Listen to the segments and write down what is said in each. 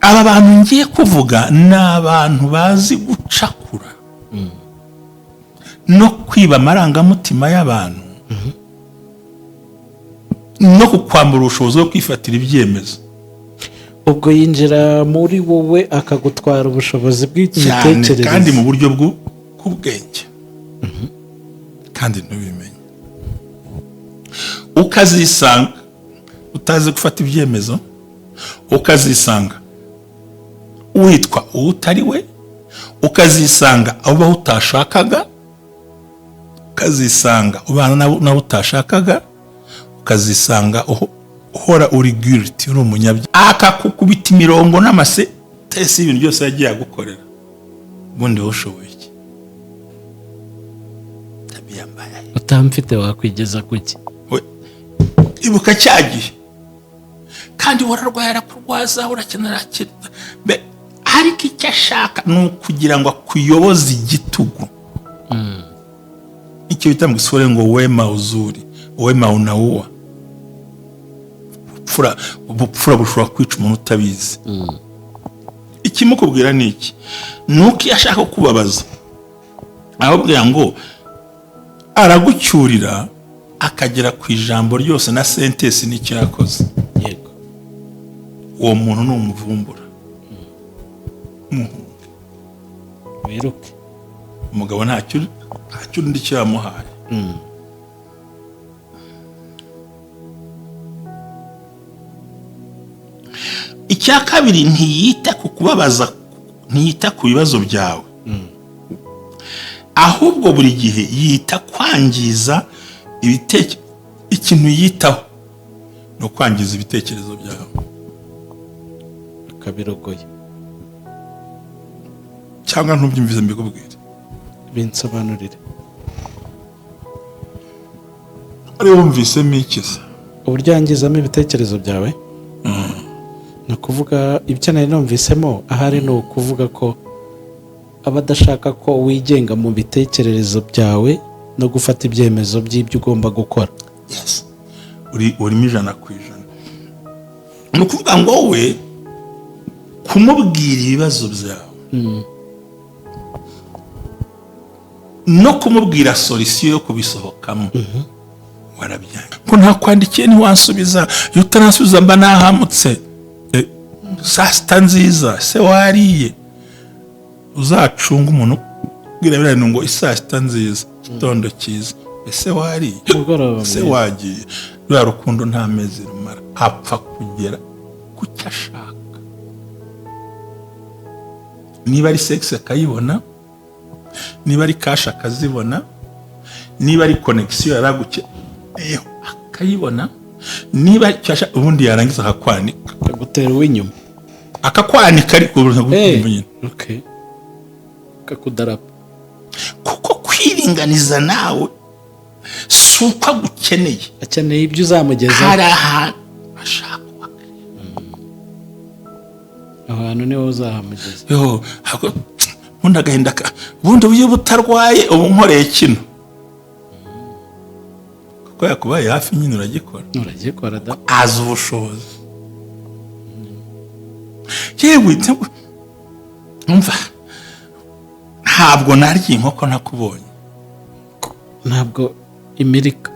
Aba bantu ngiye kuvuga ni abantu bazi gucakura no kwiba amarangamutima y'abantu no kukwambura ubushobozi bwo kwifatira ibyemezo. Ubwo yinjira muri wowe akagutwara ubushobozi cyane, bw'imitekerereze. Kandi mu buryo bw'ubwenge, kandi ntubimenye, ukazisanga utazi gufata ibyemezo, ukazisanga witwa uwo utari we, ukazisanga ubaho utashakaga, ukazisanga ubana n'abo utashakaga, ukazisanga uhora uri guilty, uri umunyabyaha, akakukubita imirongo n'amase tesi y'ibintu byose yagiye agukorera. Ubundi wowe ushoboye iki? Tabia mbaya. Utamfite wakwigeza kuki? Ibuka cya gihe kandi wararwaye, arakurwaza, urakenera akira. Ariko icyo ashaka ni ukugira ngo akuyoboze igitugu, icyo bita mu Giswahili ngo "wema uzuri, wema unaua". Ubupfura bushobora kwica umuntu utabizi. Ikimukubwira ni iki? Ni uko iyo ashaka kubabaza, arababwira ngo aragucyurira, akagera ku ijambo ryose na sentence n'icyo yakoze. Uwo muntu ni umuvumbura, muhunge. Wiruke. Umugabo ntacyo undi icyo yamuhaye. Icya kabiri, ntiyita ku kubabaza, ntiyita ku bibazo byawe, ahubwo buri gihe yita kwangiza ikintu yitaho ni ukwangiza ibitekerezo byawe. Akabirogoye. Cyangwa ntubyumvise mbikubwire? Binsobanurire. Wari wumvisemo ikiza? Uburyo yangizamo ibitekerezo byawe, ni ukuvuga ibyo nari numvisemo ahari ni ukuvuga ko aba adashaka ko wigenga mu bitekerezo byawe no gufata ibyemezo by'ibyo ugomba gukora. Yes, urimo 100%. Ni ukuvuga ngo wowe kumubwira ibibazo byawe no kumubwira solution yo kubisohokamo warabyanga, ko ntakwandikiye ntiwansubiza, iyo utaransubiza mba nahamutse. Saa sita nziza, se wariye? Uzacunga umuntu ubwira biriya bintu ngo isaa sita nziza, igitondo cyiza, ese wariye? Umugoroba ese mwiza. Wagiye ruriya rukundo nta mezi rumara, apfa kugera ku cyo ashaka. Niba ari sex akayibona, niba ari cash akazibona, niba ari connection yaragukeneyeho akayibona, niba icyo ashaka, ubundi yarangiza akakwanika. Akagutera uw'inyuma. Akakwanika, ariko nyine. Okay. Akakudarapa. Kuko kwiringaniza nawe si uko agukeneye. Akeneye ibyo uzamugezaho. Hari ahantu ashaka. Aho hantu niho uzahamugeza. Yo, ubundi agahinda ubundi iyo butarwaye ubu nkoreye kino, kuko yakubaye hafi nyine uragikora. Uragikora da. Azi ubushobozi. Yewe, umva, ntabwo narya inkoko ntakubonye. Ntabwo imirika.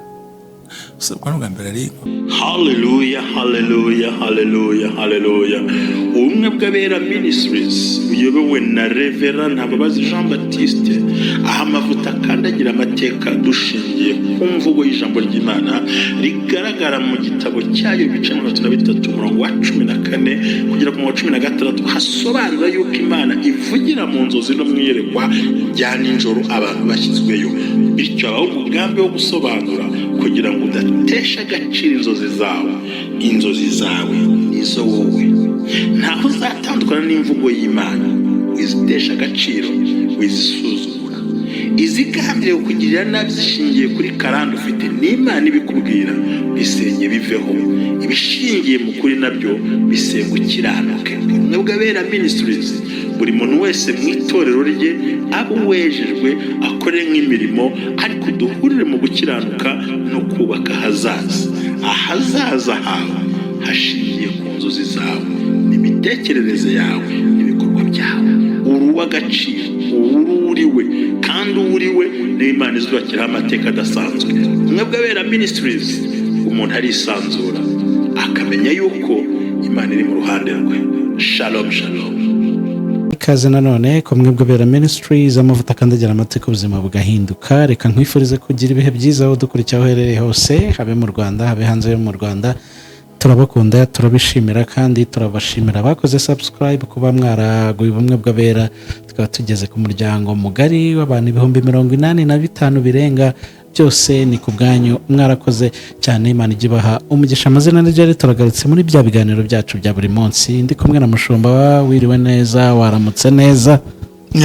Si ubwo ni ubwa mbere ari inkoko. Haleluya, haleluya, haleluya, haleluya! Ubumwe bw'Abera Ministries buyobowe na Reverend Ntababazi Jean Baptiste, aho amavuta akandagira amateka, dushingiye ku mvugo y'ijambo ry'Imana rigaragara mu gitabo cyayo, ibice 33, umurongo wa 14 kugera ku murongo wa 16, hasobanura yuko Imana ivugira mu nzozi no mu iyerekwa rya nijoro abantu bashyizweyo. Bityo habaho umugambi wo gusobanura kugira ngo udatesha agaciro inzozi zawe. Inzozi zawe nizo wowe, ntaho uzatandukana n'imvugo y'Imana. Wizitesha agaciro, wizisuzugura. Izigambiriye kukugirira nabi zishingiye kuri karande ufite n'Imana ibikubwira, bisenye biveho. Ibishingiye mu kuri nabyo bisenga ukiranuke. Ubumwe bw'Abera Ministries, buri muntu wese mu itorero rye abe uwejejwe, akore nk'imirimo, ariko duhurire mu gukiranuka no kubaka ahazaza. Ahazaza hawe hashingiye ku nzozi zawe n'imitekerereze. Imitekerereze yawe n'ibikorwa byawe. Uri uw'agaciro, uri uriwe, kandi uwo uriwe niyo Imana izubakiraho amateka adasanzwe. Ubumwe bw'Abera Ministries, umuntu arisanzura akamenya yuko Imana iri mu ruhande rwe. Shalom, shalom. Ikaze nanone ku Bumwe bw'Abera Ministries, amavuta akandagira amateka, ubuzima bugahinduka. Reka nkwifurize kugira ibihe byiza aho dukurikiye, aho uherereye hose, habe mu Rwanda, habe hanze yo mu Rwanda. Turabakunda, turabishimira kandi turabashimira abakoze subscribe, kuba mwaraguye Ubumwe bw'Abera, tukaba tugeze ku muryango mugari w'abantu 85,000 birenga. Byose ni ku bwanyu, mwarakoze cyane, Imana ijya ibaha umugisha. Amazina ni Jerry, turagarutse muri bya biganiro byacu bya buri munsi. Ndi kumwe na mushumba. Wiriwe neza? Waramutse neza?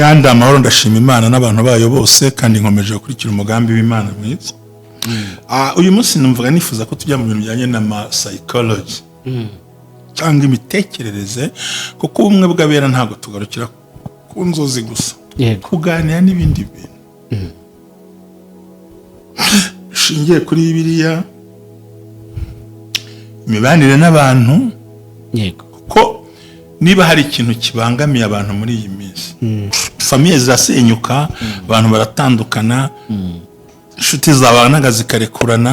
Yandi amahoro, ndashima Imana n'abantu bayo bose, kandi nkomeje gukurikira umugambi w'Imana mwiza. Uyu munsi numvaga nifuza ko tujya mu bintu bijyanye na ma psychology cyangwa imitekerereze, kuko Ubumwe bw'Abera ntabwo tugarukira ku nzozi gusa, kuganira n'ibindi bintu bishingiye kuri Bibiliya, imibanire n'abantu, kuko niba hari ikintu kibangamiye abantu muri iyi minsi, famille zirasenyuka, abantu baratandukana, inshuti zabanaga zikarekurana,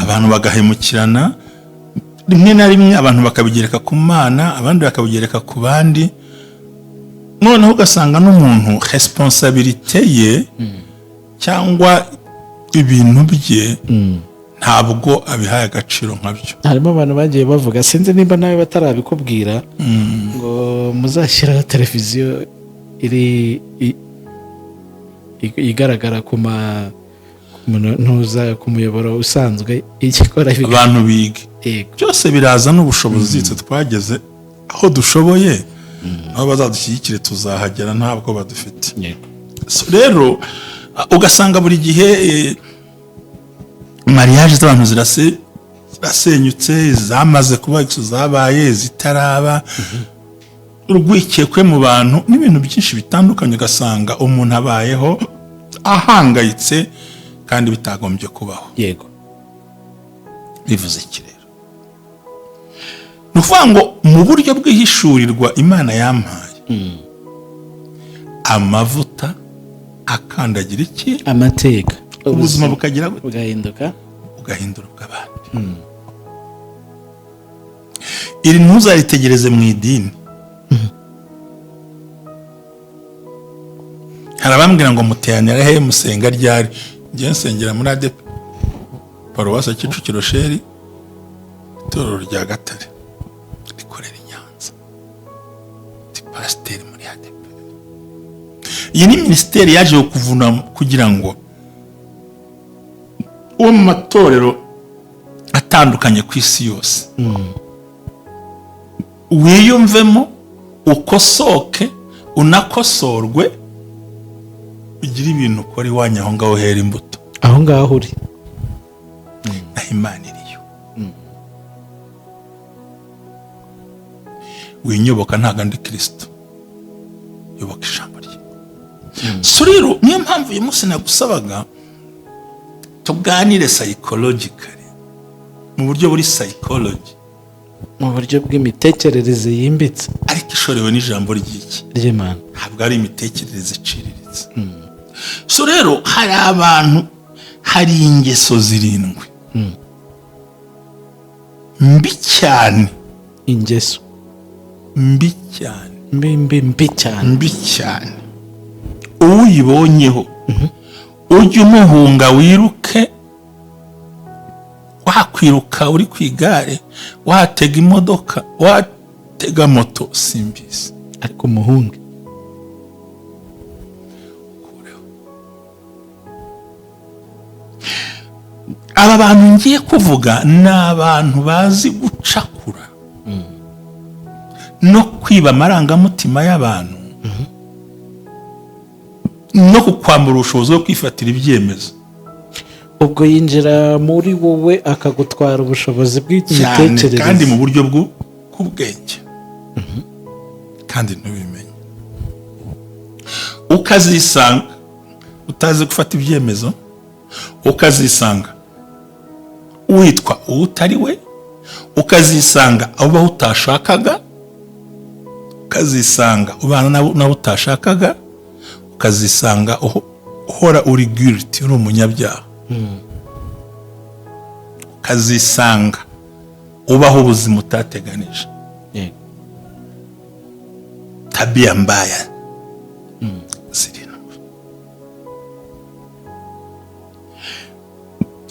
abantu bagahemukirana, rimwe na rimwe abantu bakabigereka ku Mana, abandi bakabigereka ku bandi, noneho ugasanga n'umuntu responsabilité ye cyangwa ibintu bye ntabwo abihaye agaciro nkabyo. Harimo abantu bagiye bavuga, sinzi nimba nawe batarabikubwira, ngo muzashyiraho televiziyo iri igaragara ku ma ku ntuza ku muyoboro usanzwe ikora abantu biga. Byose biraza n'ubushobozi. Twe twageze aho dushoboye, aho bazadushyigikire tuzahagera, ntabwo badufite. So, rero ugasanga buri gihe mariage z'abantu zirasenyutse, zamaze kuba, zabaye, zitaraba, urwikekwe mu bantu n'ibintu byinshi bitandukanye, ugasanga umuntu abayeho ahangayitse kandi bitagombye kubaho. Bivuze iki rero? Ni ukuvuga ngo mu buryo bw'ihishurirwa Imana yampaye, amavuta akandagira iki? Amateka. Ubuzima bukagira gute? Bugahinduka. Ugahindura ubw'abandi. Iri ntuzaritegereze mu idini. Hari abambwira ngo muteranira he, musenga ryari? Njye nsengera muri ADEPR, paruwasi ya Kicukiro Sheri, itorero rya Gatare rikorera i Nyanza. Ndi pasiteri muri ADEPR. Iyi ni minisiteri yaje kuvuna kugira ngo uwo mu matorero atandukanye ku isi yose wiyumvemo, ukosoke, unakosorwe, ugire ibintu ukora iwanyu aho ngaho hera imbuto. Aho ngaho uri. Naho Imana iriyo. Winyoboka, ntabwo ndi Kirisito, yoboka ijambo rye. So rero niyo mpamvu uyu munsi nagusabaga tuganire psychologically, mu buryo buri psychology, mu buryo bw'imitekerereze yimbitse, ariko ishorewe n'ijambo ry'iki? Ry'Imana. Ntabwo ari imitekerereze iciriritse. So rero hari abantu, hari ingeso zirindwi mbi cyane. Ingeso mbi cyane. Mbi, mbi, mbi cyane. Mbi cyane. Uyibonyeho ujye umuhunga, wiruke, wakwiruka uri ku igare, watega imodoka, watega moto, simbizi. Ariko umuhunge. Kureho. Aba bantu ngiye kuvuga ni abantu bazi gucakura no kwiba amarangamutima y'abantu no kukwambura ubushobozi bwo kwifatira ibyemezo. Ubwo yinjira muri wowe akagutwara ubushobozi cyane, bw'imitekerereze. Kandi mu buryo bw'ubwenge, kandi ntubimenye, ukazisanga utazi gufata ibyemezo, ukazisanga witwa uwo utari we, ukazisanga ubaho utashakaga. Ukazisanga ubana nabo utashakaga, ukazisanga uhora uri guilty, uri umunyabyaha, ukazisanga ubaho ubuzima utateganije. Tabia mbaya zirindwi.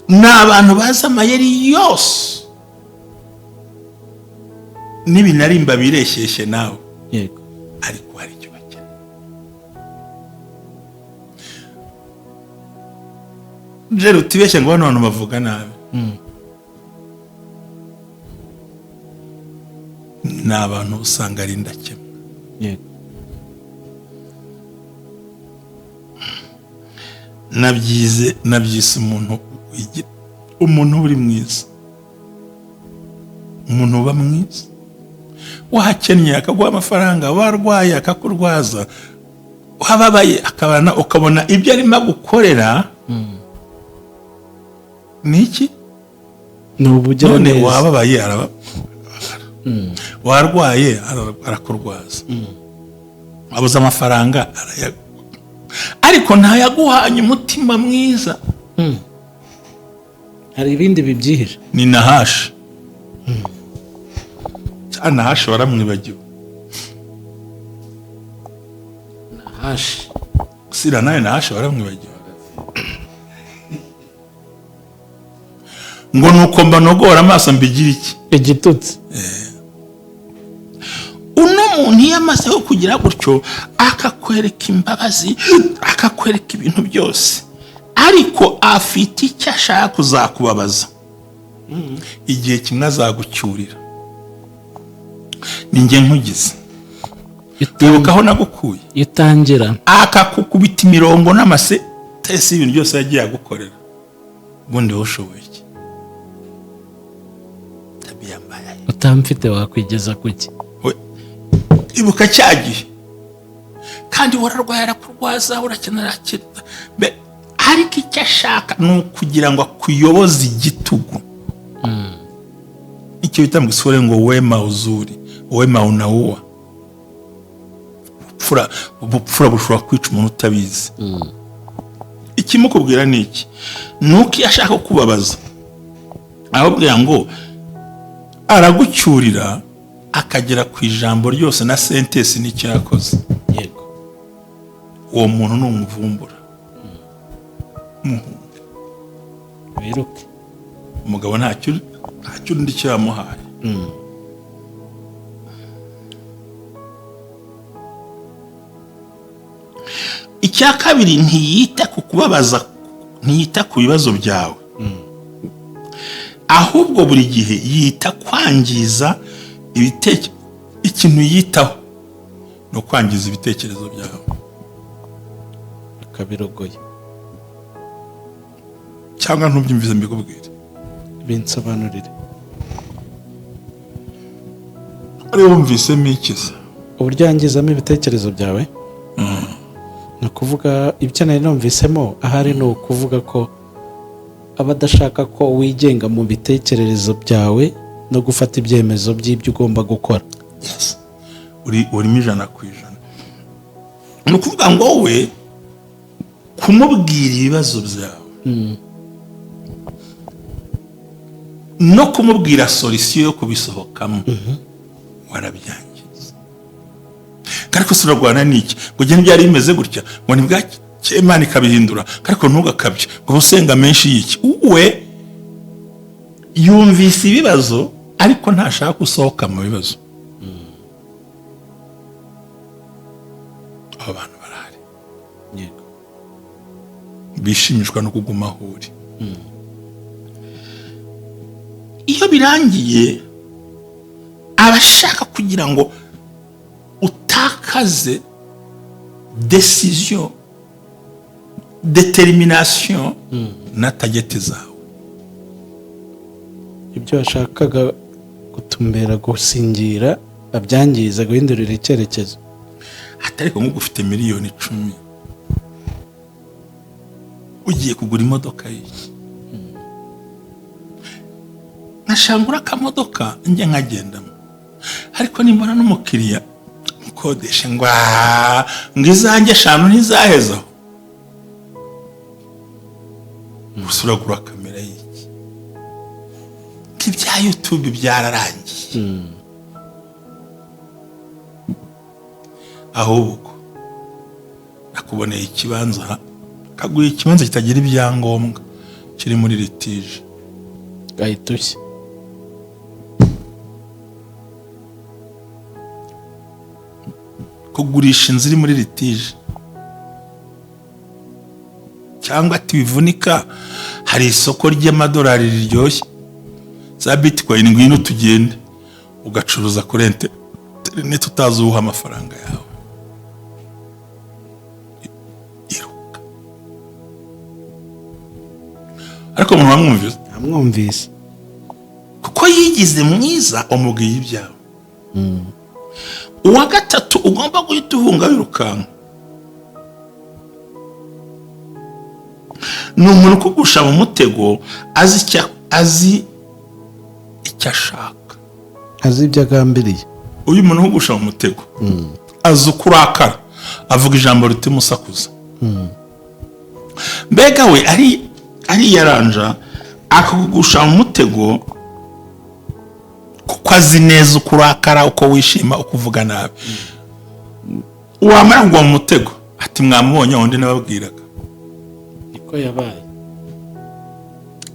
Ni abantu bazi amayeri yose n'ibinarimba bireshyeshye nawe, ariko hari icyo bakeneye. Rero utibeshye ngo bano bantu bavuga nabi. Ni abantu usanga ari indakemwa. Nabyize, nabyise umuntu wigira, umuntu uri mwiza, umuntu uba mwiza, wahakennye akaguha amafaranga, warwaye akakurwaza, wababaye akabana, ukabona ibyo arimo agukorera ni iki? Ni None ubugiraneza. Wababaye warwaye arakurwaza, wabuze amafaranga arayaguha, ariko ntayaguhanye umutima mwiza. Hari ibindi bibyihishe. Ni Nahashi. Cya Nahashi waramwibagiwe? Hashi. Sira, nawe Nahashi waramwibagiwe? Ngo nuko mbanogora amaso mbigira iki? Igitutsi. Uno muntu iyo amaze kugira gutyo, akakwereka imbabazi, akakwereka ibintu byose, ariko afite icyo ashaka kuzakubabaza. Igihe kimwe azagucyurira: "Ni njye nkugize, wibuka aho nagukuye?" Iyo utangira Akakukubita imirongo n'amase tesi y'ibintu byose yagiye agukorera. Ubundi wowe ushoboye iki? Tabia mbaya. Utamfite wakwigeza kuki? We, ibuka cya gihe kandi wararwaye arakurwaza, urakenera arakira. Ariko icyo ashaka ni ukugira ngo akuyoboze igitugu, icyo bita mu Giswahili ngo wema uzuri wema unaua. Ubupfura bushobora kwica umuntu utabizi. Ikimukubwira ni iki? Ni uko iyo ashaka kubabaza, arababwira ngo aragucyurira, akagera ku ijambo ryose na sentence n'icyo yakoze. Uwo muntu ni umuvumbura, muhungu. Wiruke. Umugabo ntacyo undi icyo yamuhaye. Icya kabiri, ntiyita ku kubabaza, ntiyita ku bibazo byawe, ahubwo buri gihe yita kwangiza ibitekerezo. Ikintu yitaho ni ukwangiza ibitekerezo byawe. Akabirogoye. Cyangwa ntubyumvise mbikubwire? Binsobanurire. Wari wumvisemo ikiza? Uburyo yangizamo ibitekerezo byawe, ni ukuvuga ibyo nari numvisemo ahari ni ukuvuga ko aba adashaka ko wigenga mu bitekerezo byawe no gufata ibyemezo by'ibyo ugomba gukora. Yes. Urimo 100%. Ni ukuvuga ngo wowe kumubwira ibibazo byawe no kumubwira solution yo kubisohokamo warabyangiza. Ariko se urarwana n'iki? Ngo ugende, byari bimeze gutya, ngo ntibwake Imana ikabihindura, ariko ntugakabye, ngo usenga menshi y'iki? We yumvise ibibazo, ariko ntashaka usohoka mu bibazo. Abo bantu barahari, bishimishwa no kuguma aho uri. Iyo birangiye, aba ashaka kugira ngo utakaze decision, determination na target zawe. Ibyo washakaga gutumbera, gusingira, abyangiza, guhindurira icyerekezo. Atari ko nk'uko ufite miliyoni 10, ugiye kugura imodoka y'iki? Nkashangura akamodoka njya nkagendamo, ariko nimbona n'umukiriya Uyikodeshe ngo ngo izanjye 5 ntizahezaho. Gusa uragura kamera y'iki? Ibya YouTube byararangiye. Ahubwo nakuboneye ikibanza, kaguye ikibanza kitagira ibyangombwa kiri muri litige. Gahita ushya. Kugurisha inzu iri muri litige cyangwa ati bivunika, hari isoko ry'amadolari riryoshye za bitcoin, ngwino tugende, ugacuruza kuri internet utazi uwuha amafaranga yawe. Iruka. Ariko umuntu wamwumvise? Amwumvise. Kuko yigize mwiza, umubwiye ibyawe. Uwa gatatu ugomba guhita uhunga wirukanka ni umuntu ukugusha mu mutego azi icyo ashaka, azi ibyo agambiriye. Uyu muntu ukugusha mu mutego azi uko urakara, avuga ijambo rituma usakuza. Mbega we ariyaranja akakugusha mu mutego kuko azi neza uko urakara, uko wishima, uko uvuga nabi. Wamara kugwa mu mutego ati mwamubonye wundi nababwiraga, niko yabaye.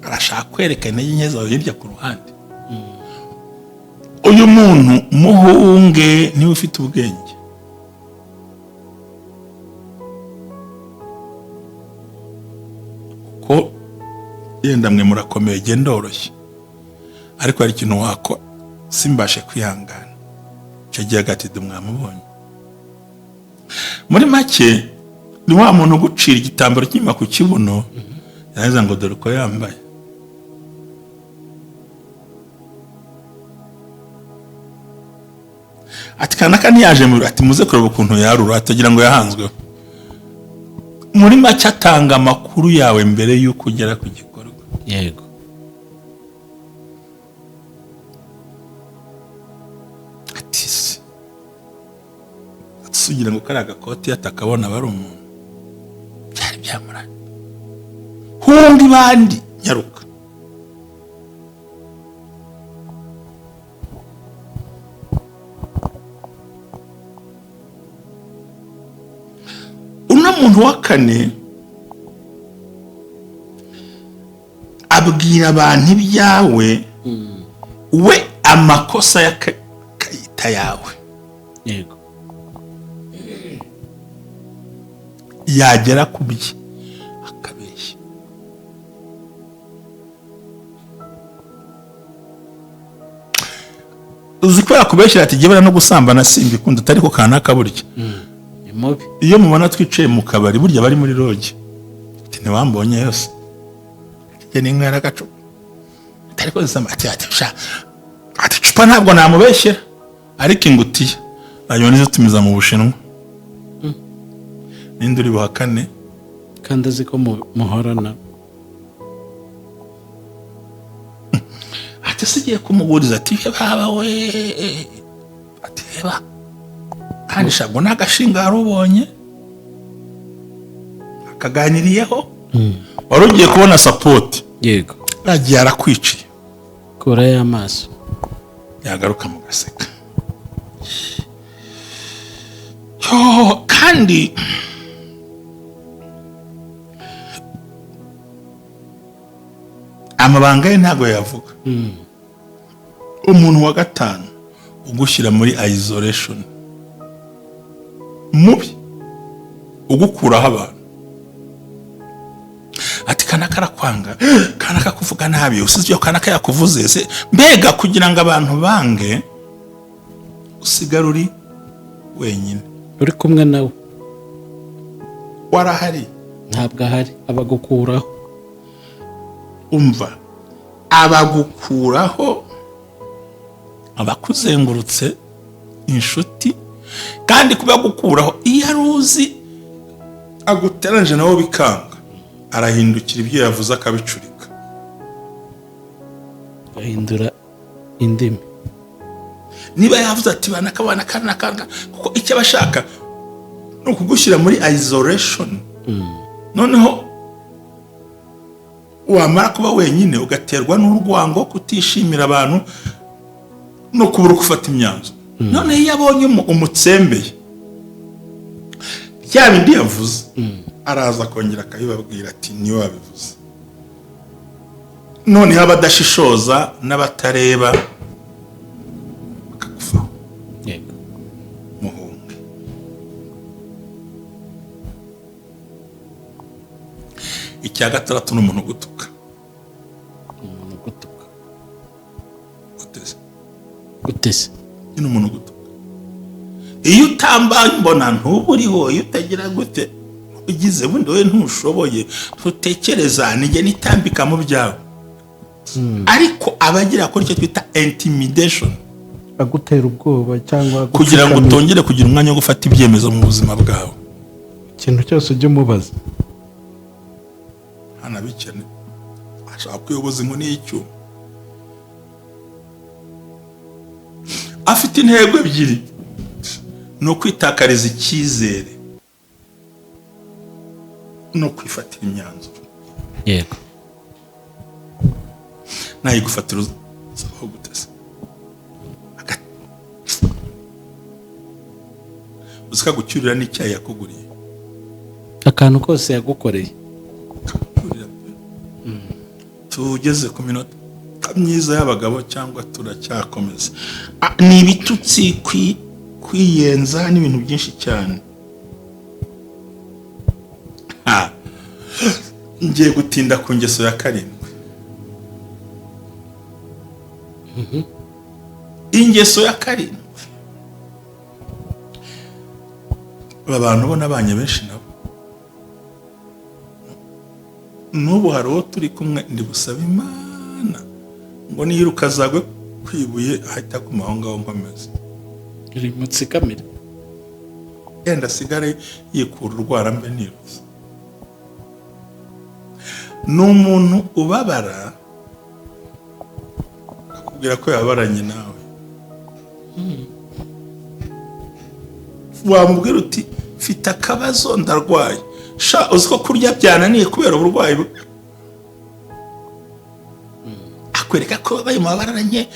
Arashaka kwerekana intege nke zawe hirya ku ruhande. Uyu muntu muhunge niba ufite ubwenge. Kuko yenda mwe murakomeye, genda ndoroshye, ariko hari ikintu wakora simbashe kwihangana. Icyo gihe agatide mwamubonye. Muri make ni wa muntu ugucira igitambaro cy'inyuma ku kibuno, yarangiza ngo dore uko yambaye. Ati kanaka ntiyaje mu biro, ati muze kureba ukuntu yarura, atagira ngo yahanzweho. Muri make atanga amakuru yawe mbere y'uko ugera ku gikorwa. Yego. Ati se asugira ngo kariya gakoti atakabona aba ari umuntu byari byamuranye. Hunga ibandi, nyaruka. Uno muntu wa kane abwira abantu ibyawe, we amakosa y'akayita yawe. Yego. Yagera ku bye akabeshya. Uzi ko yakubeshyira ati jyewe no gusambana simbikunda, atari ko kanaka burya. Ni mubi. Iyo mubona twicaye mu kabari burya bari muri roge, ati ntiwambonye yose, ati jye ninywera agacupa, ati ariko zisamba, ati ati sha, ati icupa ntabwo namubeshyera, ariko ingutiya nayibona izitumiza mu Bushinwa. Ninde uri buhakane? Kandi azi ko muhorana. Ati se ugiye kumuguriza, ati baba we, ati reba kandi shabwo n'agashinga wari ubonye akaganiriyeho, wari ugiye kubona sapoti. Yego. Yagiye arakwiciye. Kurayo amaso. Yagaruka mugaseka. Yo, kandi amabanga ye ntabwo yavuga. Umuntu wa gatanu ugushyira muri isolation mubi, ugukuraho abantu, ati kanaka arakwanga, kanaka kuvuga nabi, usize ibyo kanaka yakuvuze se. Mbega kugira ngo abantu bange usigare uri wenyine. Uri kumwe nawe warahari. Ntabwo ahari, abagukuraho. Umva, abagukuraho, abakuzengurutse inshuti, kandi kubagukuraho iyo ari uzi aguteranyije nabo bikanga, arahindukira ibyo yavuze akabicurika, agahindura indimi. Niba yavuze ati banaka, banaka, banaka, kuko icyo aba ashaka ni ukugushyira muri isolation. Noneho wamara kuba wenyine, ugaterwa n'urwango, kutishimira abantu no kubura uko ufata imyanzuro. Noneho iyo abonye umutsembeye bya bindi yavuze, araza akongera akabibabwira ati: "Niwe wabivuze." Noneho abadashishoza n'abatareba bakagufaho. Muhunge. Icya gatandatu ni umuntu ugutuka. Umuntu ugutuka. Guteze. Gutese. Ni umuntu ugutuka. Iyo utambaye mbona ntuba uriho, iyo utagira gute, ugize bundi wowe ntushoboye, ntutekereza, nijye nitambika mu byawe. Ariko abagira kuri icyo twita intimidation, agutera ubwoba cyangwa kugira ngo agupfukamira. Utongere kugira umwanya wo gufata ibyemezo mu buzima bwawe. Ikintu cyose ujya umubaza. Ntanabikene, ashaka kuyoboza inkoni y'icyuma. Afite intego ebyiri: ni ukwitakariza icyizere no kwifatira imyanzuro. Nayigufatira uzabaho gutese? Uzi ko agucyurira n'icyayi yakuguriye? Akantu kose yagukoreye. Akagucyurira pe. Tugeze ku minota myiza y'abagabo cyangwa turacyakomeza? Ni ibitutsi, kwiyenza n'ibintu byinshi cyane. Ngiye gutinda ku ngeso ya karindwi. Ingeso ya karindwi, aba bantu bo nabanye benshi nabo, n'ubu hari uwo turi kumwe, ndi gusaba Imana ngo niyiruka azagwe ku ibuye, ahita aguma aho ngaho nkomeza. Uri mutsikamire. Yenda asigare yikura urwara mbe nirutse. Ni umuntu ubabara akubwira ko yababaranye nawe. Wamubwira uti: "Mfite akabazo, ndarwaye sha, uzi ko kurya byananiye kubera uburwayi bwe?" Akwereka ko babaye mubabaranye,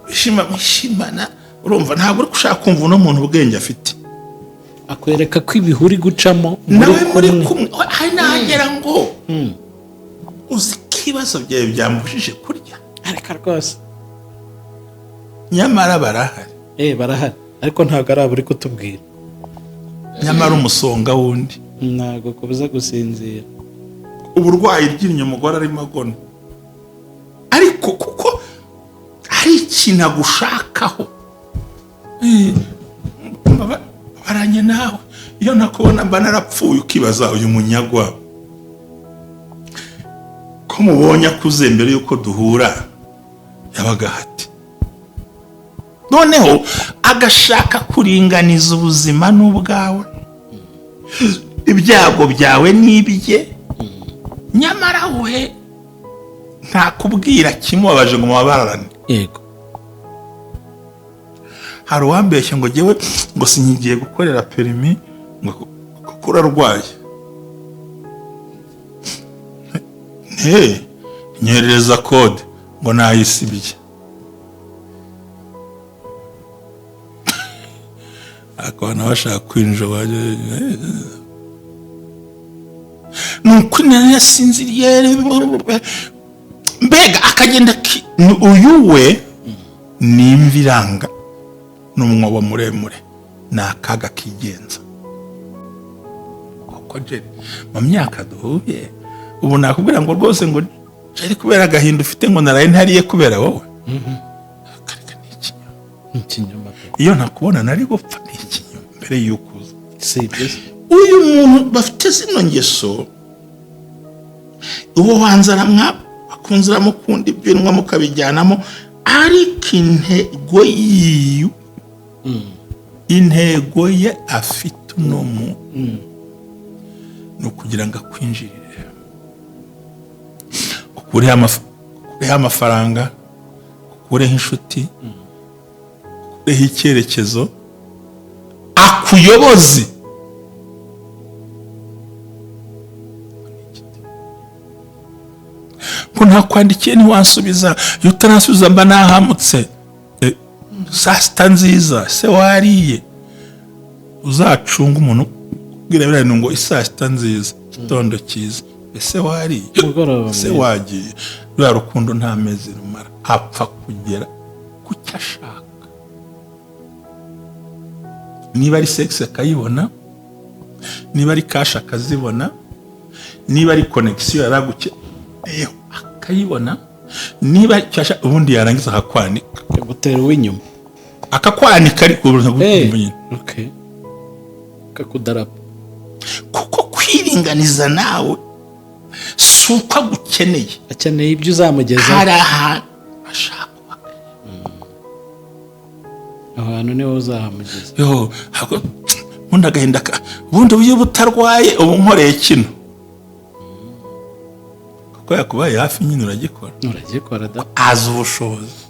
wishima, mwishimana. Urumva ntabwo uri gushaka kumva uno muntu ubwenge afite. Akwereka ko ibihe uri gucamo nawe muri kumwe. Kumwe hari n'ahagera ngo: "Uzi ko ibibazo byawe byambujije kurya?" Areka rwose. Nyamara barahari. Barahari, ariko ntabwo ari abo uri kutubwira. Nyamara umusonga wundi ntabwo kubuza gusinzira. Uburwayi ryinyo, umugore arimo agona, ariko kuko hari ikintu agushakaho. Baranye nawe, iyo ntakubona mba narapfuye. Ukibaza uyu munyagwa ko mubonye akuze, mbere y'uko duhura yabaga hati? Noneho agashaka kuringaniza ubuzima n'ubwawe, ibyago byawe n'ibye, nyamara we ntakubwira kimubabaje ngo mubabarane. Hari uwambeshye ngo jyewe ngo sinkigiye gukorera perimi, ngo kuko urarwaye. Nte nyoherereza kode, ngo nayisibye. Akaba nawe ashaka kwinjira, ni ukuri nari yasinziriye. Mbega akagenda uyu we ni imvi iranga n'umwobo muremure, ni akaga kigenza. Kuko Jerry, mu myaka duhuye ubu, nakubwira ngo rwose ngo Jerry, kubera agahinda ufite, ngo naraye ntariye kubera wowe? Akareka, ni ikinyoma. Ikinyoma pe. Iyo ntakubona nari gupfa, ni ikinyoma mbere y'uko uza. Si ibyo se? Uyu muntu bafite zino ngeso, uwo wanze aramwa, akunze aramukunda, ibyo mukabijyanamo, ariko intego yiwe, intego ye afite uno mu ni ukugira ngo akwinjirire, ukureho amafaranga, ukureho inshuti. Icyerekezo akuyoboze. Ko ntakwandikiye ntiwansubiza, iyo utarasubiza mba nahamutse. Saa sita nziza se wariye? Uzacunga umuntu ubwira biriya bintu ngo isaa sita nziza, igitondo cyiza, ese wariye? Umugoroba Se mwiza. wagiye? Ruriya rukundo nta mezi rumara, apfa kugera ku cyo ashaka. Niba ari sex akayibona, niba ari cash akazibona, niba ari connection yaragukeneyeho akayibona, niba icyo ashaka, ubundi yarangiza akakwanika. Gutera uw'inyuma. Akakwanika, ariko ubu nyine. Okay, kakudarapa. Kuko kwiringaniza nawe si uko agukeneye. Akeneye ibyo uzamugezaho. Hari ahantu ashaka. Aho hantu niho uzahamugeza. Yo, ubundi agahinda ubundi iyo butarwaye ubu nkoreye kino, kuko yakubaye hafi nyine uragikora. Uragikora da. Azi ubushobozi.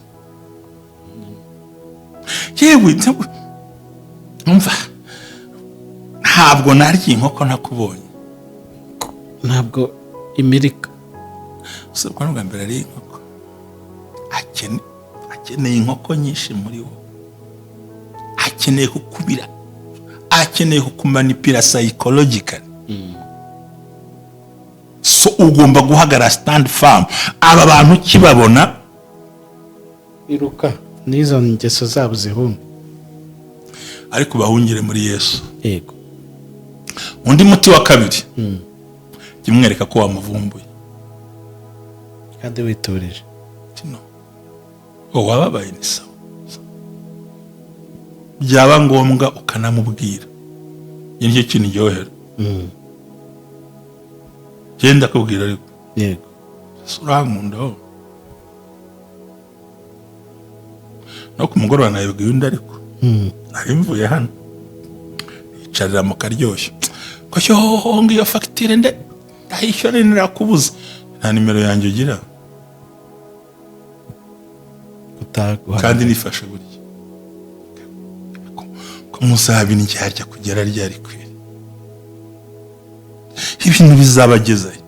Yewe, umva, ntabwo narya inkoko ntakubonye. Ntabwo imirika. Gusa ubwo ni ubwa mbere ariye inkoko. Akeneye inkoko nyinshi muri wo, akeneye kukubira, akeneye kukumanipira psychologically. So ugomba guhagarara, stand firm. Aba bantu ukibabona, Iruka n'izo ngeso zabo zihunga. Ariko bahungire muri Yesu. Undi muti wa kabiri, jya umwereka ko wamuvumbuye. Kandi witurije. Kino uwo wababaye ni sawa, byaba ngombwa ukanamubwira. Iki nicyo kintu iryohera. Genda akubwira ariko. Ese urankunda wowe? No ku mugoroba nabibwiye undi, ariko nari mvuye hano yicarira mu karyoshyo ko yooo, ngiyo fagitire nde ndayishyura nirakubuza, nta nimero yanjye ugira. Kutaguha. Kandi nifashe gutya ko muzaba indyarya kugera ryari kweri? Ibintu bizabagezayo.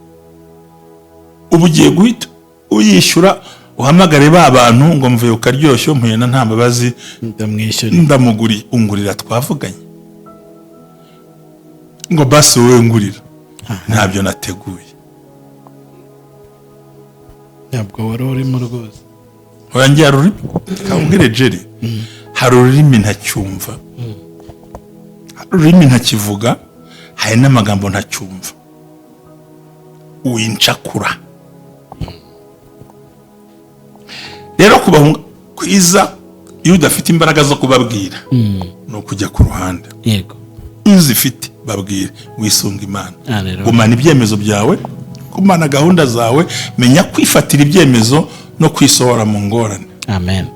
Ubu ugiye guhita uyishyura, uhamagare ba bantu ngo mvuye ku karyoshyo, mpuye na nta mbabazi, ndamwishyura. Ndamuguriye, ungurira, twavuganye ngo basi wowe ngurira, ntabyo nateguye. Ntabwo wari urimo rwose. Oya, hari ururimi kambwire Jerry, hari ururimi ntacyumva, hari ururimi ntakivuga, hari n'amagambo ntacyumva. Wincakura rero kubahunga kwiza, iyo udafite imbaraga zo kubabwira, ni ukujya ku ruhande. Iyo uzifite, babwire, wisunga Imana. Haleluya. Gumana ibyemezo byawe, gumana gahunda zawe, menya kwifatira ibyemezo no kwisohora mu ngorane. Amen.